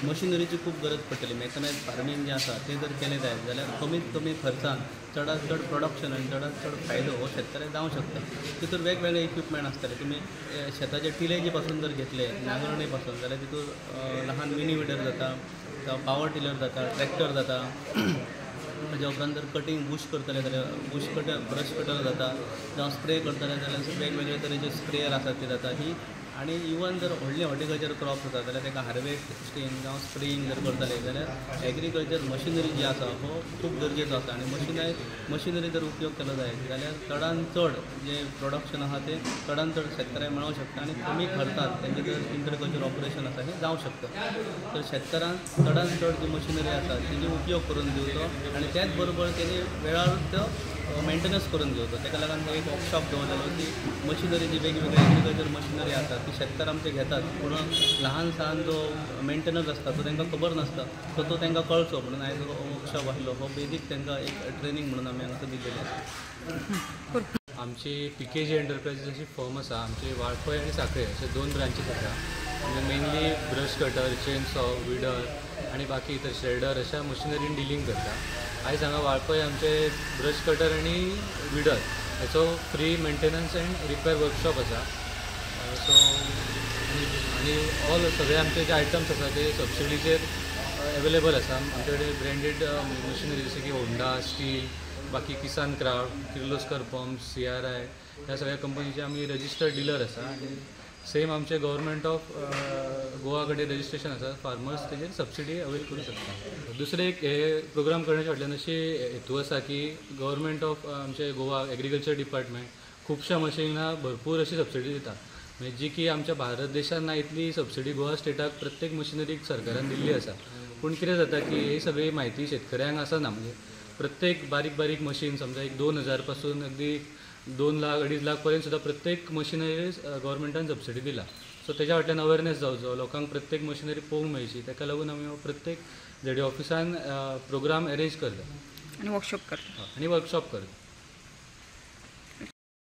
मशिनरीची खूब गरज पडटली. मॅकनायज फार्मींग जें आसा तें जर केलें जायत जाल्यार कमीत कमी खर्चान चडांत चड प्रोडक्शन आनी चडांत चड फायदो हो शेतकऱ्याक जावंक शकता. तितून वेगवेगळे इक्विपमेंट आसतले. तुमी शेताचे टिलेजी पासून जर घेतले, नांगरणे पासून, जाल्यार तितून लहान मिनी विडर जाता, जावं पावर टिलर जाता, ट्रॅक्टर जाता. ताज्या उपरांत जर कटींग बूश करतले जाल्यार बूश कटर, ब्रश कटर जाता, जावं स्प्रे करतले जाल्यार वेगवेगळे तरेचे स्प्रेयर आसात ते जाता. ही आनी इवन जर व्हडले हॉर्टिकल्चर क्रॉप्स आसा जाल्यार ताका हार्वेस्टींग जावं स्प्रेईंग जर करतले जाल्यार एग्रीकल्चर मशिनरी जी आसा हो खूब गरजेचो आसा. आनी मशिनरी जर उपयोग केलो जायत जाल्यार चडान चड जें प्रोडक्शन आसा तें चडान चड शेतकऱ्यांक मेळोंक शकता आनी कमी खर्चान तेंचें जर इंटरकल्चर ऑपरेशन आसा हें जावंक शकता. तर शेतकारान चडान चड जी मशिनरी आसा तेजी उपयोग करून घेवचो आनी त्याच बरोबर तेणी वेळार तो मेंटेनन्स करून घेवचो. ताका लागून एक वर्कशॉप दवरलेलो की मशिनरी जी वेगवेगळी एग्रीकल्चर मशिनरी आसा ती शेतकार आमचे घेतात, पूण ल्हान सान जो मेंटेनन्स आसता तो तांकां खबर नासता, सो तो तांकां कळचो म्हणून आयज वर्कशॉप आसलो. हो बेजीक तांकां एक ट्रेनींग म्हणून आमी हांगासर दिल्लेली आसा. आमची PKG enterprises अशी फर्म आसा. आमची वाळपय आनी साखळे अशे 2 ब्रांचीस आसा. आमी mainly brush cutter, chain saw, weeder आनी बाकी इतर श्रेडर अशा मशिनरीन डिलींग करता. आयज हांगा वाळपय आमचे ब्रश कटर आनी विडर हेचो free maintenance and repair workshop आसा. सो आनी ऑल सगळे आमचे जे आयटम्स आसा ते सबसिडीचेर अवेलेबल आसा. आमचे कडेन ब्रँडेड मशिनरी जशें की होंडा, स्टील, बाकी किसान क्राफ्ट, किर्लोस्कर पंप्स, CRI ह्या सगळ्या कंपनीचे आमी रजिस्टर्ड डिलर आसा. आनी सेम आमचे गव्हर्मेंट ऑफ गोवा कडेन रजिस्ट्रेशन आसा. फार्मर्स तेजेर सबसिडी अवेल करूं शकता. दुसरें एक हे प्रोग्राम करण्याच्या फाटल्यान अशी हेतू आसा की गव्हर्मेंट ऑफ आमचे गोवा एग्रीकल्चर डिपार्टमेंट खुबश्या मशिनां भरपूर अशी सबसिडी दिता, म्हणजे जी की आमच्या भारत देशान ना इतली सबसिडी गोवा स्टेटाक प्रत्येक मशिनरीक सरकारान दिल्ली आसा. पूण कितें जाता की ही सगळी म्हायती शेतकऱ्यांक आसना. म्हणजे प्रत्येक बारीक बारीक मशीन समजा एक 2000 पासून अगदी 2 लाख 2.5 लाख पर्यंत सुद्दां प्रत्येक मशिनरी गव्हर्मेंटान सबसिडी दिला. सो तेज्या फाटल्यान अवेरनेस जावचो, लोकांक प्रत्येक मशिनरी पळोवंक मेळची, ताका लागून आमी प्रत्येक झेडी ऑफिसान प्रोग्राम अरेंज करता आनी वर्कशॉप करता आनी वर्कशॉप करता.